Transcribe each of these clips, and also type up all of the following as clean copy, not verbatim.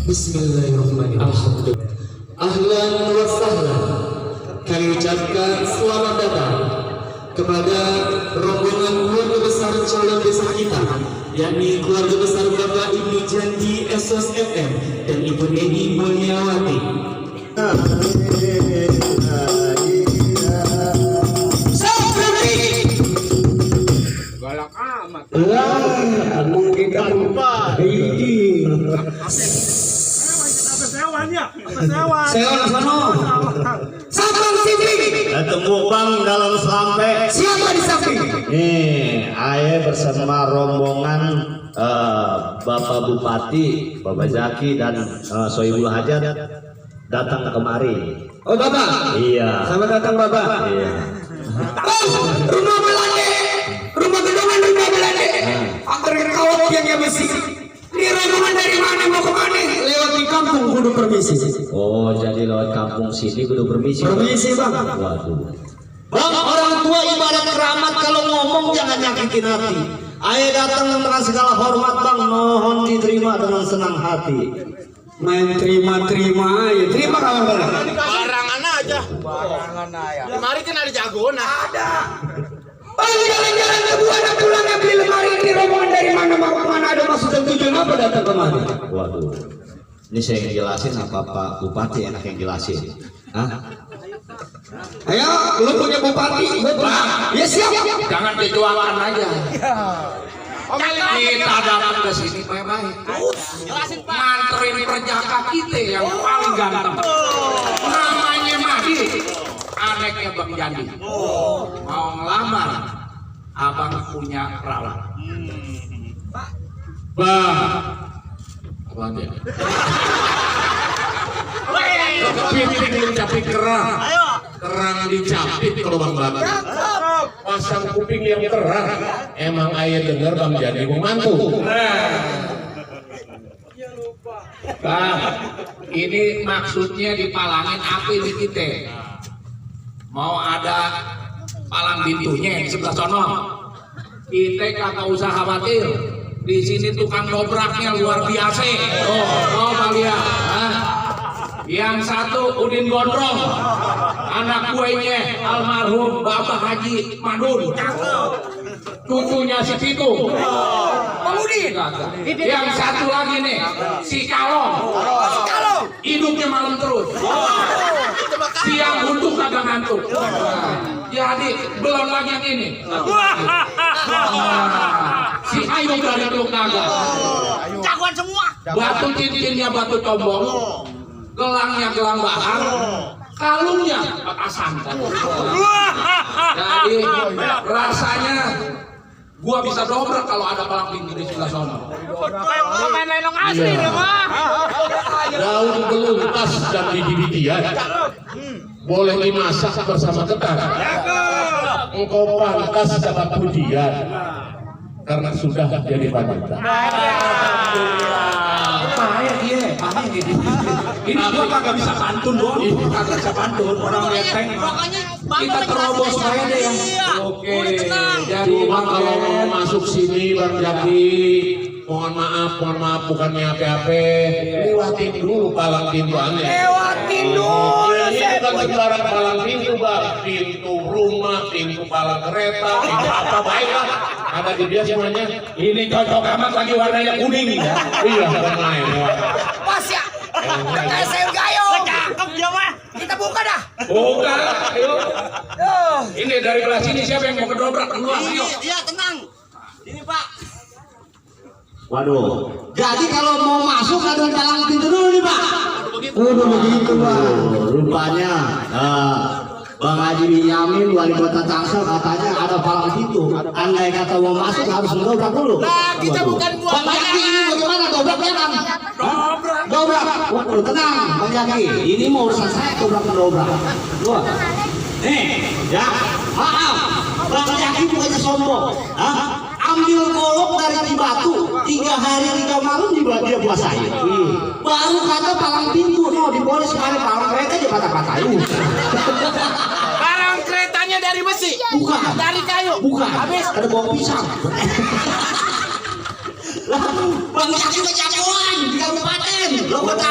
Bismillahirrahmanirrahim. Ahlan wa sahlan. Kami ucapkan selamat datang kepada rombongan keluarga besar calon desa kita, yakni keluarga besar Bapak Ibu Janji Esos FM dan Ibu Edi Mulyawati. Galak amat. Mungkin lupa. Sewa sono. Sabang Siping. Ketemu Bang dalam sampai. Siapa di samping? Nih, Aye bersama rombongan Bapak Bupati, Bapak Zaki dan Soebul Hajat datang kemari. Oh Bapak. Iya. Selamat datang Bapak. Iya. Rumah Belanda. Rumah gedungan rumah Belanda. Antar kawat yang besi. Ini rombongan dari mana mau ke mana? Lewat di kampung kudu permisi. Oh, jadi lewat kampung sini kudu permisi. Permisi Bang. Waduh. Bang, orang tua ibarat keramat, kalau ngomong jangan nyakitin hati. Aye datang dengan segala hormat Bang, mohon diterima dengan senang hati. Main terima ya. Terima kawan-kawan. Barangan aja. Kemarin kan ada jagoan. Ada. Bang, jalan-jalan ke Buana pulang beli lemari ini rombongan dari mana mau kemana, ada maksud dan tujuan apa datang kemari? Waduh. Ini saya yang jelasin apa Pak Bupati enak yang jelasin? Hah? Ayo, lu punya bupati, Bang. Ya siap. Jangan dijualkan aja. Kita datang ke sini baik-baik. Nganterin perjaka kita yang paling ganteng. Namanya Madi. Anaknya Bang Jandi. Mau ngelamar, abang punya perawan. Bang, abang dia. Kepiting dicapit kerang. Kerang dicapit ke lubang batu. Pasang kuping yang terang. Emang ayah dengar Bang Jandi mau mantu. Bang, ini maksudnya dipalangin api di kita. Mau ada palang pintunya di sebelah sono. Kita kagak usah khawatir. Di sini tukang dobraknya luar biasa. Oh lihat. Yang satu Udin Gondrong, anak kuenya almarhum Bapak Haji Madun, cucunya si Pitu. Udin. Yang satu lagi nih si Kalong, hidupnya malam terus. Siang buntu kagak ngantuk. Jadi belum lagi yang ini. Si Ayu dari Teluk Naga. Jagoan semua. Batu cincinnya batu tombong. Gelangnya gelang bahar, kalungnya petasan. Jadi rasanya gua bisa dobrak kalau ada palang pintu di sebelah sana. Main lenong asli deh, Pak. Daun beluntas dan biji-bijian boleh dimasak bersama ketan. Engkau pantas dapat pujian karena sudah jadi wanita. Payah dia, payah gitu. Ini gua kagak bisa pantun doang, kagak bisa pantun, orang ngeteng. Kita terobos aja deh yang. Oke, jadi Bang kalau mau masuk sini Bang Jaki, mohon maaf bukannya apa-apa. Lewatin dulu palang pintuannya. Lewatin dulu. Ini bukan sembarang palang pintu Bang, pintu rumah, pintu palang kereta, pintu apa baik Bang. Ada di dia semuanya. Ini cocok amat lagi warnanya kuning ya. Iya, main. Pas ya. Kayak saya gayo. Cakep dia mah. Kita buka dah. Buka, ayo. Ini dari belah sini siapa yang mau kedobrak keluar? Ayo. Iya, tenang. Ini Pak. Waduh. Jadi kalau mau masuk ada palang pintu dulu nih Pak. Begitu Bang. Rupanya Bang Haji Binyamin wali kota Tangsel katanya ada palang pintu. Andai kata mau masuk harus mendobrak dulu. Nah, kita bukan buat Bang Jaki ini bagaimana dobraknya Bang? Dobrak. Waduh, tenang Bang Jaki. Ini mau urusan saya dobrak. Wah. Ya, maaf. Bang Jaki bukannya sombong. Ambil golok dari Cibatu 3 hari 3 malam juga dia puasain. Baru kata palang pintu, no dipolis kemarin palang kereta dia patah-patahin. Palang keretanya dari besi. Bukan. Dari kayu. Bukan. Habis Ada bawang pisang. Lah, Bang Jaki jagoan di kabupaten. Lo kota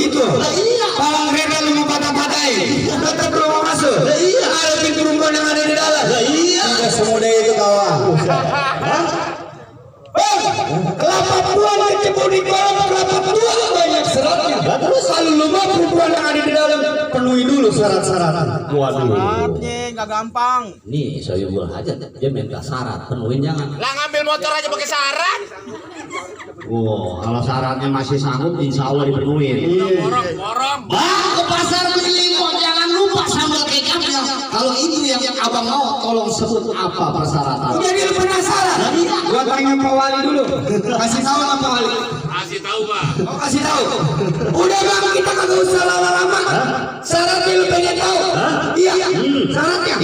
begitu. Iya. Palang reda lu mau patah-patahin. Tetap lu mau masuk. Iya. Ada pintu rumpun yang ada di dalam. Iya. Tidak semudah itu kawan. Kelapa buah kecebur di kolam kelapa buah banyak seratnya. Terus kalau lu mau perempuan yang ada di dalam penuhi dulu syarat-syarat. Waduh. Syaratnya nggak gampang. Nih saya buat aja dia minta syarat penuhin jangan. Lah ngambil motor aja pakai syarat. Wow, kalau syaratnya masih sanggup insya Allah dipenuhin. Borong. Bang ke pasar beli kok jangan lupa sambal kecapnya. Kalau itu yang abang mau tolong sebut apa persyaratan. Jadi lu penasaran? Gua tanya Pak Wali dulu. Kasih tahu nggak Pak Wali? Kasih tahu Pak. Oh kasih tahu. Udah bang kita kagak usah lama-lama. Syaratnya lu pengen tahu? Iya. Syaratnya.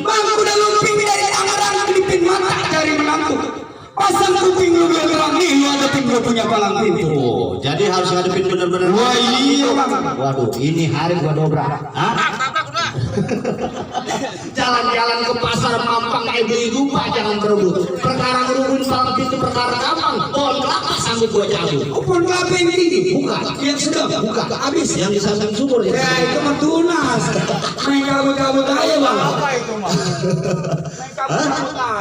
Bang udah lumping dari Tangerang Filipin mata cari menantu. Pasang kuping lu bilang nih lu ada pintu punya palang pintu. Oh, jadi harus ngadepin bener-bener. Wah iya bang. Waduh ini hari gua dobrak. Jalan-jalan ke pasar Mampang beli rumah jangan berebut. Perkara ngerubun palang pintu perkara gampang. Pohon kelapa sanggup gua cabut. Oh, pohon kelapa yang tinggi? Bukan. Yang sedang? Bukan. Habis yang di samping sumur ya. Ya itu mah tunas. Main kabut-kabut aja bang. Apa itu Mas?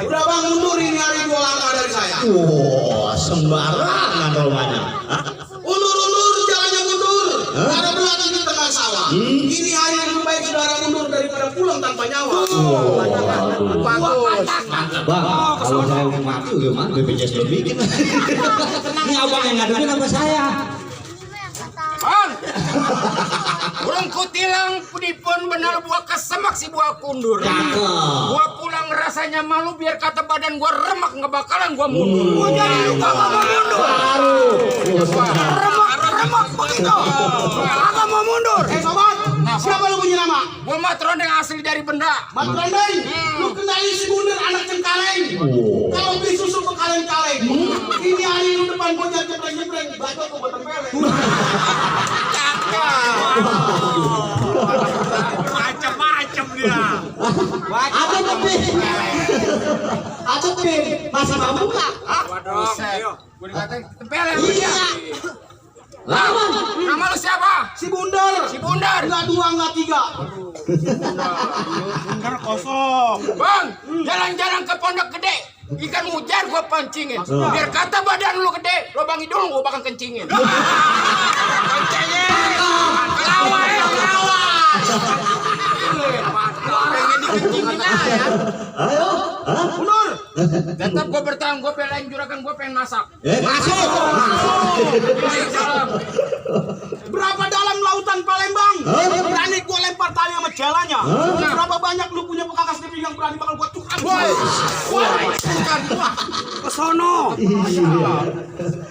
Udah bang mundur ini hari 2 langkah dari saya. Wah sembarangan romanya. Ulur jalannya mundur. Ada belakang di tengah sawah. Ini hari yang lebih baik saudara mundur daripada pulang tanpa nyawa. Bagus. Bang, kalau saya mau mati gimana? BPJS belum bikin. Ini abang yang ngadepin apa saya? Bang, burung kutilang pun benar buah kesemak si buah kundur. Gua pulang rasanya malu biar kata badan gua remak nggak bakalan gua mundur. Jadi lu kagak mau mundur. Remak begitu. Kagak mau mundur. Sobat, siapa lu punya nama? Gua Matrondeng asli dari Benda. Matrondeng, lu kenali si Bunder anak Cengkareng. Kalau beli susu ke kaleng-kaleng. Ini hari lu depan gua jepreng-jepreng, bacot gua tempeleng. Macam-macam dia. Ada tapi, ada tapi masih mampu nggak? Waduh, gue dikatain tempeleng. Iya. Lawan. Nama lu siapa? Si Bundar. Si Bundar. Enggak 2, enggak 3. Bundar kosong. Bang, jalan-jalan ke Pondok Gede. Ikan mujar gua pancingin. Biar kata badan lu gede, lubang hidung gua bakal kencingin. Kencingin. Lawan. Pengen dikencingin aja. Ayo. Mundur. Tetap gua bertahan, gua belain juragan, gua pengen masak. Masuk. Berapa dalam lautan Palembang? Berani gua lempar tali sama jalannya. Berapa banyak lu punya pekakas di pinggang berani bakal gua tukar. Woi, kesono.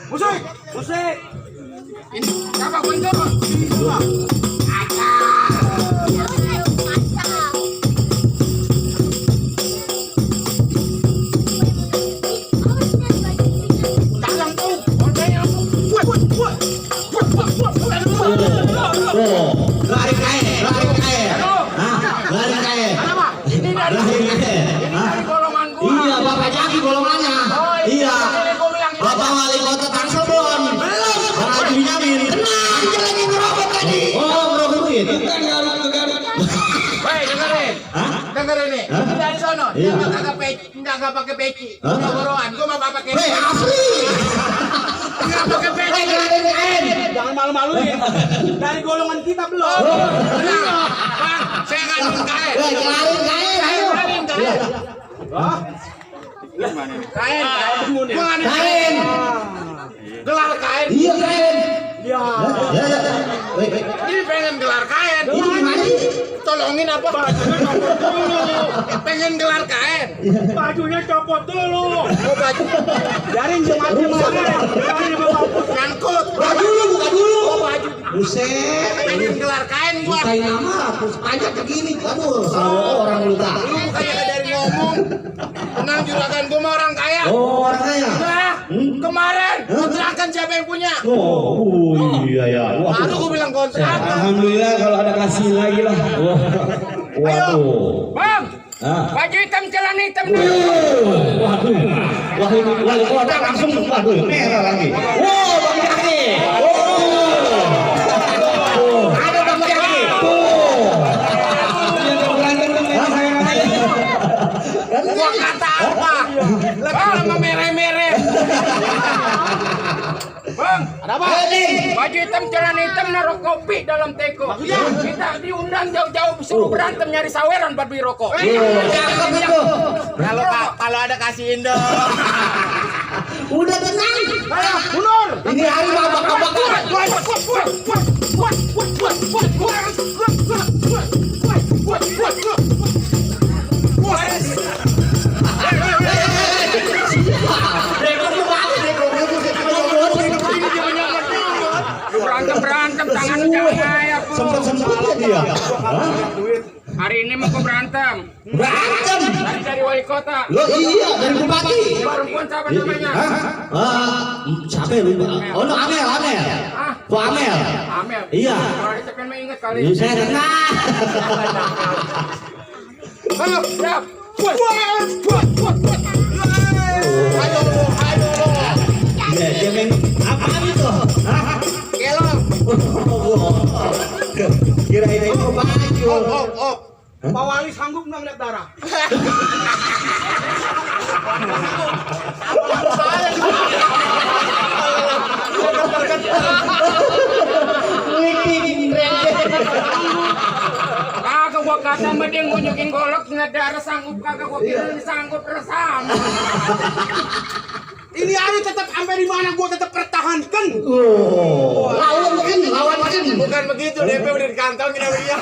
Musik. Ini siapa gua itu? Lari kae. Ini dari golongan gua. Iya, Bapak Jaki golongannya. Iya. Bapak Wali Kota Tangsel belum. Bang Haji Binyamin. Tenang, dia lagi ngerokok tadi. Oh, ngerokok duit. Bukan garuk. Woi, dengerin nih. Dari sono, enggak pakai peci. Goroan, gua mau pakai peci. Asli. Enggak pakai peci. Jangan malu-maluin. Dari golongan kita belum. Bang, saya ngalahin kain. Kelarin kae. Kain. Gelar kain. Iya kain. Ya. Ini pengen gelar kain. Ini gimana sih? Tolongin apa? Bajunya copot dulu. Pengen gelar kain. Bajunya copot dulu. Oh, baju. Biarin jematin nyangkut. Buka dulu. Oh, baju. Buset. Pengen gelar kain gua. Kain nama terus panjat begini. Aduh, salah orang lu tak. Lu kayak dari ngomong. Tenang juragan gua mah orang kaya. Oh, orang kaya. Nah, kemarin kontrakan siapa yang punya? Oh iya ya. Baru gua bilang kontrakan. Alhamdulillah kalau ada kasih lagi lah. Ayo, Bang. Ah. Baju hitam, celana hitam dulu. Waduh. Wah ini wali kota langsung waduh merah lagi. Wow, Bang Jaki. kata apa? Bang, sama mere-mere. Bang, Ada apa? baju hitam, celana hitam, naruh kopi dalam teko. Kita diundang jauh-jauh suruh berantem nyari saweran buat beli rokok. Cakep itu. Kalau ada kasihin dong. Udah tenang. Ayo, mundur. Ini hari babak-babakan. Berantem tangan lu jangan ngayap. Sempet-sempetnya dia. Hari ini mau berantem. Berantem. Dari wali kota. Lo iya dari bupati. Perempuan siapa namanya? Siapa ya lupa? Oh no, Amel. Ah, Po Amel. Amel. Iya. Kalau dicepen mah inget kali. Ini saya dengar. Ayo, siap. Dia main apa itu? Kelong. Kira ini mau baju. Pak Wali sanggup nggak ngeliat darah? Kagak gua kata sama dia ngunjukin golok ngeliat darah sanggup kagak gua kira ini sanggup resam. Ini aja tetap sampai di mana gua tetap pertahankan. Lawan kan. Bukan begitu, DP udah dikantongin sama dia.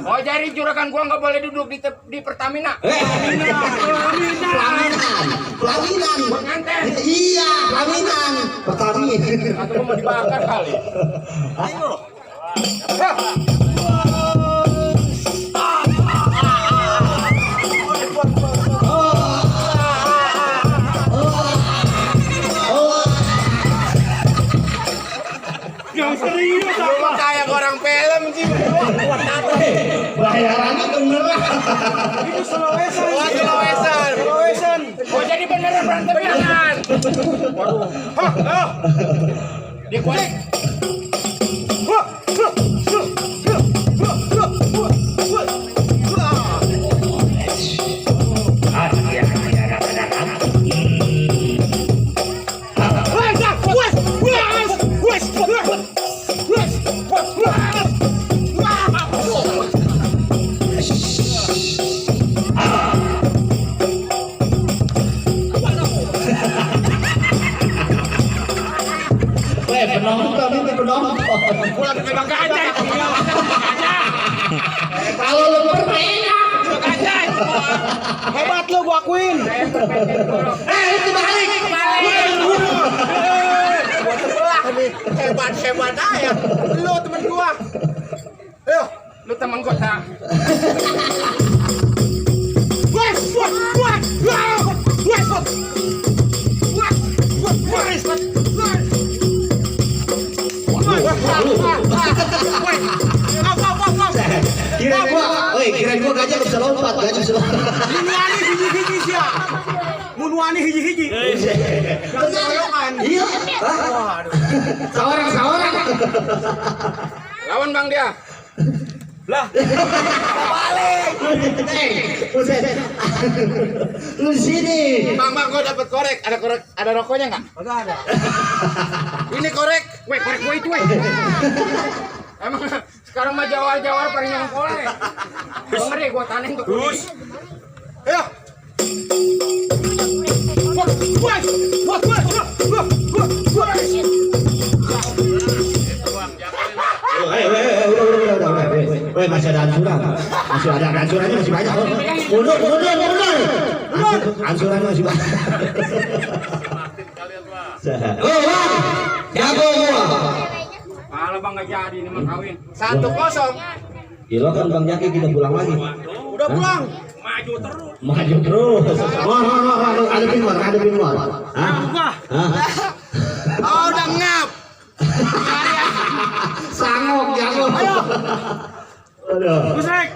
Oh jadi juragan gua nggak boleh duduk di Pertamina. Pelaminan. Pengantin. Iya, pelaminan. Pertamina. Atau gua mau dibakar kali. Ayo. Lu kayak orang film sih. Bayarannya beneran. Itu Sulawesi. Oh jadi beneran berantem kan? Waduh. Dikorek. Penonton itu penonton. Pulang pegang gajah. Kalau lu berbeda. Gajah. Hebat lu gua akuin. Itu balik. Gua sebelah nih. Hebat aja. Lu temen gua. Ayo, lu temen gua tak. Kira gua gajah bisa lompat, gajah bisa lompat. Munuani hiji-hiji sia. Munuani hiji-hiji. Iya. Sawarang. Lawan Bang dia. Lah. Balik. Lu sini. Bang, gua dapat korek. Ada rokoknya enggak? Enggak ada. Ini korek. Weh, korek gua itu, weh. Emang sekarang mah jawar-jawar paling yang korek. Ngeri gua tanehin tuh. Terus. Ayo. Weh, masih ada ansuran. Ansurannya masih banyak. Mundur. Ansurannya masih banyak. Oh, Bang. Jago gua. Kalau Bang nggak jadi ini mah kawin. 1-0. Gila kan Bang Jaki kita pulang lagi. Udah pulang. Maju terus. Adepin war. Hah? Oh, udah ngap. Sangok jago. Ayo. Aduh. Busek.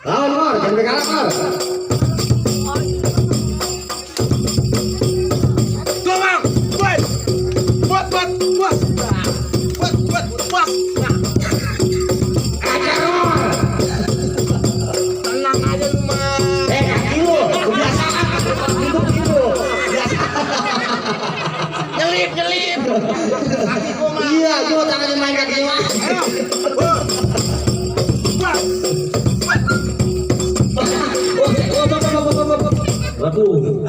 Lawan Mor, jangan pegang Mor. Go Bang. Buat. Ajar Mor. Tenang aja lu mah. Kaki lu. nyelip. Kaki gua mah. Iya, coba tangannya main kaki mah. Waduh.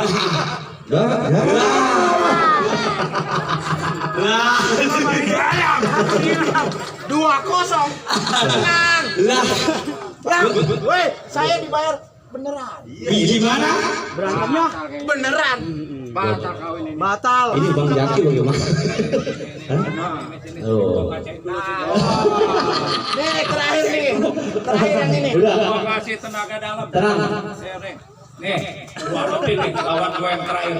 Dua kosong. Tenang. Bang, woi, saya dibayar beneran. Gimana? Berantemnya beneran. Batal kawin ini. Batal. Ini Bang Jaki bagaimana? Oh. Nih terakhir nih. Terakhir yang ini. Udah. Gua kasih tenaga dalam. Tenang. Sharing. Nih, gua lebih nih lawan gua yang terakhir.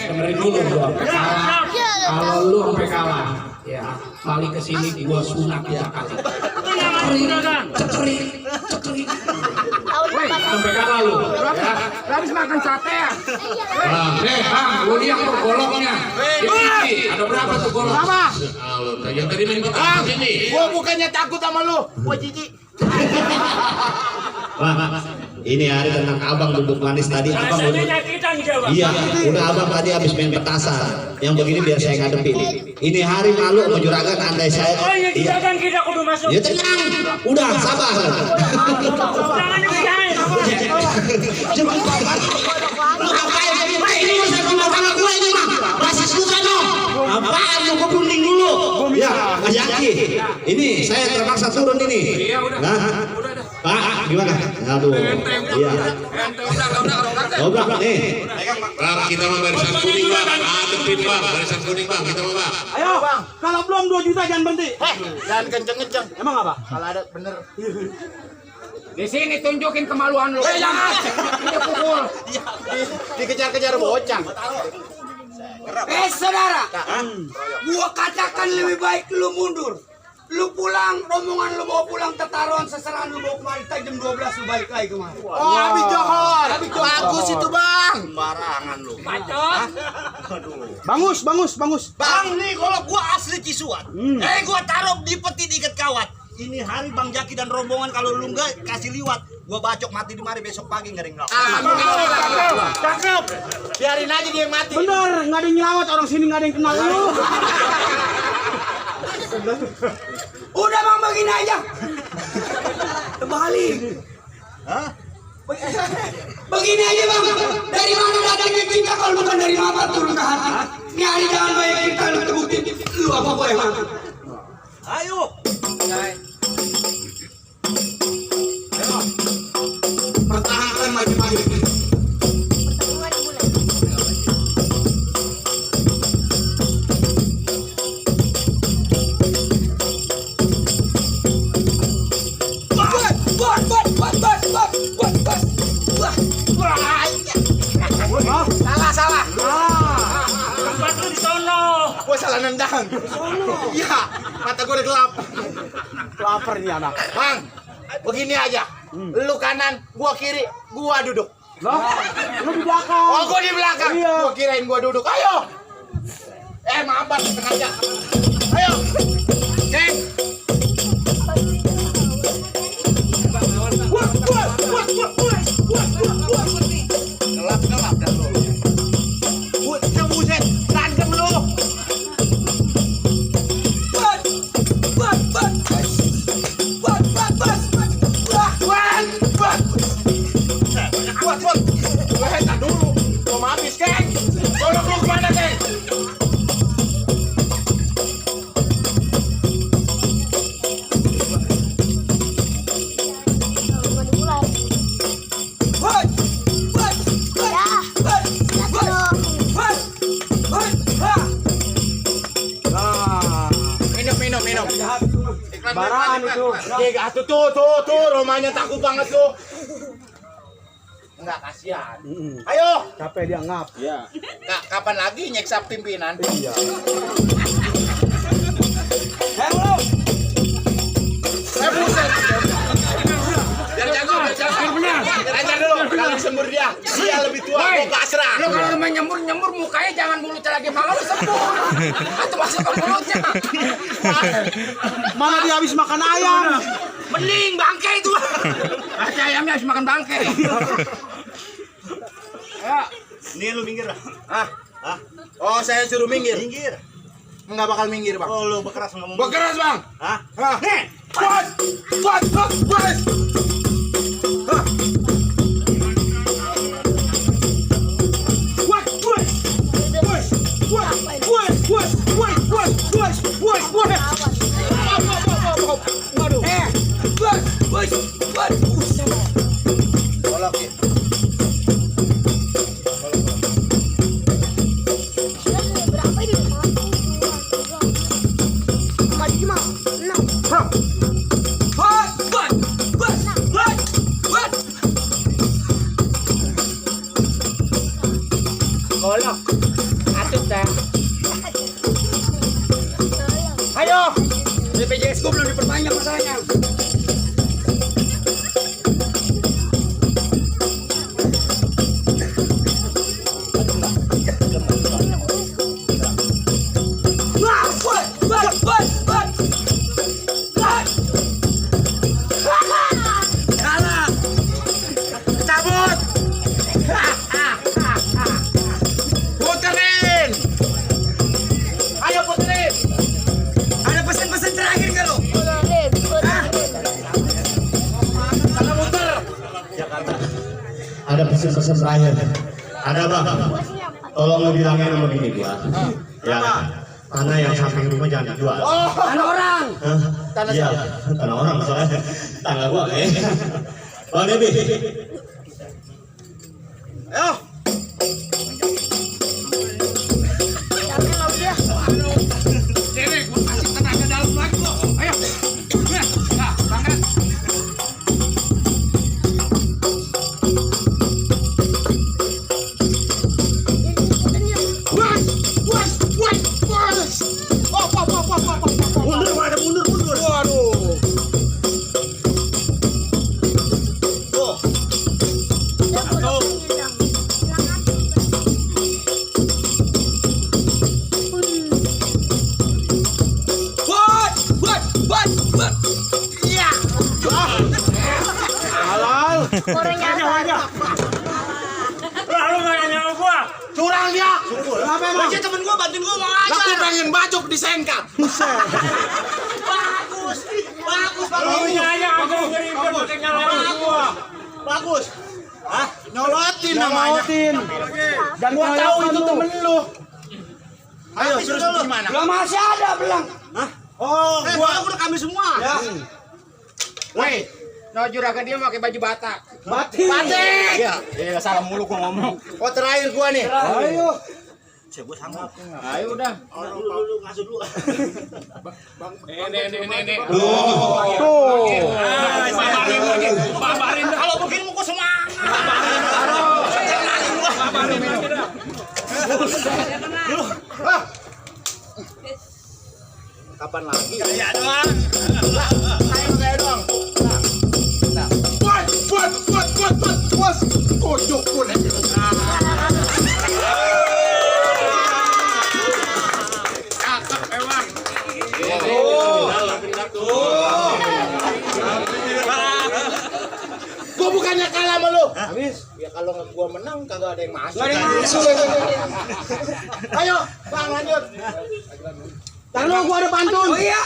Dengerin dulu gua. Kalau lu sampai kalah, ya balik ke sini gua sunat ya kali. Cekrik. Sampai kalah lu. Ya. Habis makan sate ya? Bang, lu lihat tuh goloknya. Ada berapa tuh golok? Berapa? Yang tadi main Bang, gua bukannya takut sama lu. Gua jijik. Bang, ini hari tentang abang duduk manis tadi. Abang iya, udah abang tadi habis main petasan. Yang begini biar saya ngadepin. Ini hari malu sama juragan andai saya. Oh iya, juragan kita kudu masuk. Ya tenang, udah sabar. Jangan dipisahin. Ini urusan rumah tangga gue ini mah. Masih susah dong. Apaan lu gue bunting dulu. Ya, Mas Yaki. Ini saya terpaksa turun ini. Iya udah. Nah, Pak, gimana? Aduh. Iya. Dobrak nih. Bang, kita mah barisan kuning bang, adepin bang, barisan kuning bang, kita mah bang. Ayo, Bang. Kalau belum 2 juta jangan berhenti. Jangan kenceng-kenceng. Emang apa? Kalau ada bener. Di sini tunjukin kemaluan lu. Jangan. Ini pukul. Dikejar-kejar bocah. Saudara, gua katakan lebih baik lu mundur. Lu pulang, rombongan lu mau pulang tetaruhan seserah lu mau kemari jam 12 lu balik lagi kemari. Oh, habis johor. Bagus itu, Bang. Barangan lu. Bangus. Bang nih kalau gua asli Cisuat. Gua taruh di peti diikat kawat. Ini hari Bang Jaki dan rombongan kalau lu enggak kasih liwat, gua bacok mati di mari besok pagi ngering ngelak. Cakep. Biarin aja dia yang mati. Bener, nggak ada yang nyelawat orang sini nggak ada yang kenal lu. Udah Bang begini aja. Balik. Begini aja Bang. Dari mana datangnya cinta kalau bukan dari mata turun ke hati. Ini hari jangan banyak kita lu terbukti lu apa boleh mati. Ayo. Pertahankan maju-maju. Salah. Tempat lu di sono. Gua salah nendang. Iya, mata gua udah gelap. Lapar nih anak. Bang, begini aja. Lu kanan, gua kiri, gua duduk. Loh? Lu di belakang. Oh, gua di belakang. Iya. Gua kirain gua duduk. Ayo. Maaf, sengaja. Ayo. Cek. Gelap dah lu. Buset, random lu. Buat dulu. Gua mau habis, Keng. Tolong lu kemana, Keng? Minum. Barangan itu. Tuh, rumahnya takut banget tuh. Enggak, kasihan. Ayo. Capek dia ngap. Iya. Kapan lagi nyeksa pimpinan? Iya. Halo. Buset. Biar jago. Ajar dulu. Kalau sembur dia lebih tua. Gua pasrah. Lu kalau main nyembur mukanya jangan mulutnya lagi malam sembur. Atau masuk ke mulutnya. Mana dia habis makan ayam? Mending bangke itu. Ayamnya habis makan bangke. Ya. Nih lu minggir dah. Hah? Hah? Oh, saya suruh minggir. Minggir. Enggak bakal minggir, Bang. Oh, lu berkeras ngomong. Berkeras, Bang. Hah? Hah? Nih. Kuat. Hah. Golok. Atut dah. Ayo. BPJS gua belum diperbanyak masalahnya. Cabut. Puterin. Ayo puterin. Ada pesan-pesan terakhir nggak lo? Karena muter. Ada pesan-pesan terakhir. Ada bang. Tolong lo bilangin sama bini gua. Ya. Tanah yang samping rumah jangan dijual. Tanah orang. Hah? Iya, tanah orang soalnya. Tangga gua kayaknya. Bang Debi. Ayo. Dede, gua kasih tenaga dalam lagi lo. Ayo. Nah, tangan. Mundur. Waduh. Tuh. Buat. Iya. Halal. Orangnya ada. Lalu nggak nanya sama gua. Curang dia. Kenapa emang? Aja temen gua bantuin gua mau Aku aja. pengen bacok di sengkap. Bagus. Lalu nanya aku ribet pakai nyalain gua. Bagus. Hah? Nyolotin namanya. Dan gua tahu itu temen lu. Ayo Tapi terus sudah lu. gimana? Belum masih ada belum. Hah? Oh, Gua udah kami semua. Ya. Woi, no juragan dia pakai baju Batak. Batik. Iya, iya salah mulu gua ngomong. Oh terakhir gua nih. Ayo. Saya gua sanggup. Ayo udah. Lu ngasuh dulu. Nih. Tuh. Babarin lagi. Babarin. Kalau begini mau gua semangat. Kapan lagi? Ya doang. Kayak doang. Buat. Kocok pun. Cakep memang. Gua bukannya kalah sama lu. Habis. Ya kalau gua menang kagak ada yang masuk. Gak ada yang masuk. Ayo, Bang lanjut. Taruh gua ada pantun. Oh iya.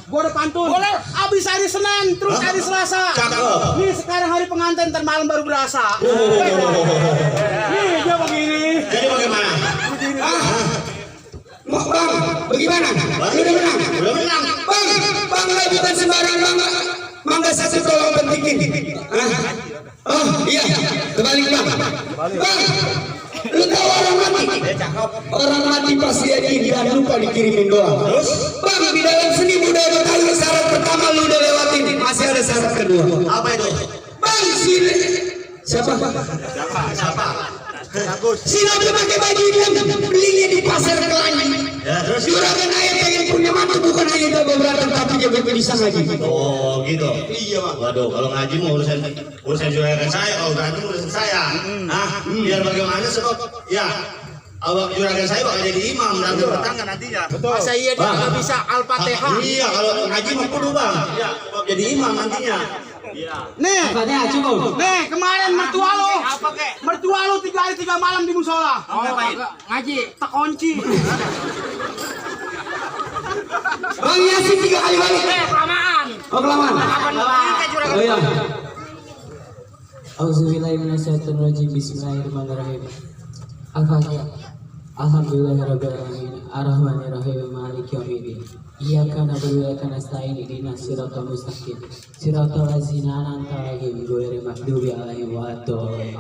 Gua ada pantun. Boleh. Abis hari Senin, terus hari Selasa. Nih sekarang hari pengantin, ntar malam baru berasa. Nih dia begini. Jadi bagaimana? Bang, bagaimana? Udah menang. Bang lagi bukan sembarang bang. Mangga satu tolong pentingin. Oh iya, kembali bang. Bang, lu tahu orang mati? Orang mati pasti aja jangan lupa dikirimin doang. Bang, di dalam seni budaya Betawi syarat pertama lu udah lewatin, masih ada syarat kedua. Apa itu? Bang, sini. Siapa? Sini dia pakai baju hitam, belinya di pasar Kelanyi. Ya, terus Juragan ayah pengen punya mantu bukan hanya jago berantem tapi jago bisa ngaji. oh gitu. Iya bang. Waduh, kalau ngaji mau urusan juragan saya, kalau berantem urusan saya. Biar bagaimana sebab ya awak juragan saya bakal jadi imam dan bertangga nantinya. Masa iya dia nggak bisa Al-Fatihah? Iya, kalau ngaji mau kudu bang. Ya, sebab jadi imam nantinya. Nih, Apanya cukup? nih kemarin mertua lo. Apa kek? Mertua lo 3 hari 3 malam di musola. Ngaji. Tak kunci. Bang Yasin 3 kali balik. Kelamaan. Oh kelamaan. Oh iya. Auzubillahiminasyaitonirrajim. Bismillahirrahmanirrahim. Al-Fatihah. Alhamdulillahirabbil alamin. Arrahmanirrahim. Maliki yaumiddin. Iyyaka na'budu wa iyyaka nasta'in. Ihdinas siratal mustaqim. Siratal ladzina an'amta 'alaihim ghairil maghdubi 'alaihim waladdallin.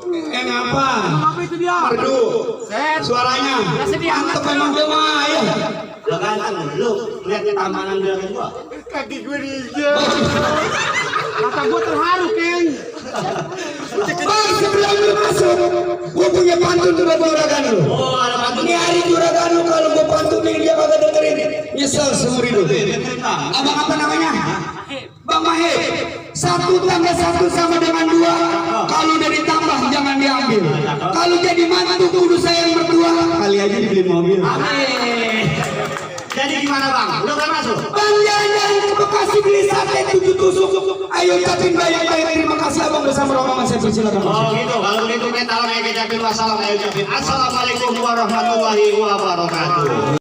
Ngapa? Apa itu dia? Merdu. Suaranya. Mantep memang dia mah ya. Lo ganteng, lu lihat tamanan juragan gua. Kaki gue diinjek. Kata gue terharu, King. Bang sebelum lu masuk, gua punya pantun tuh buat juragan lu. Oh, ada pantun. Ini hari juragan lu kalau gua pantunin dia kagak dengerin. Nyesel seumur hidup. Abang apa namanya? Bang Mahe. 1 tambah 1 sama dengan 2. Kalau udah ditambah jangan diambil. Kalau jadi mantu kudu sayang berdua. Kali aja dibeli mobil. Jadi gimana bang? Lu kan masuk? Bang jalan-jalan ke Bekasi beli sate 7 tusuk. Ayo ucapin bayang-bayang terima kasih abang bersama rombongan saya persilakan. Oh gitu, kalau begitu kita ucapin wassalam, ayo ucapin assalamualaikum warahmatullahi wabarakatuh.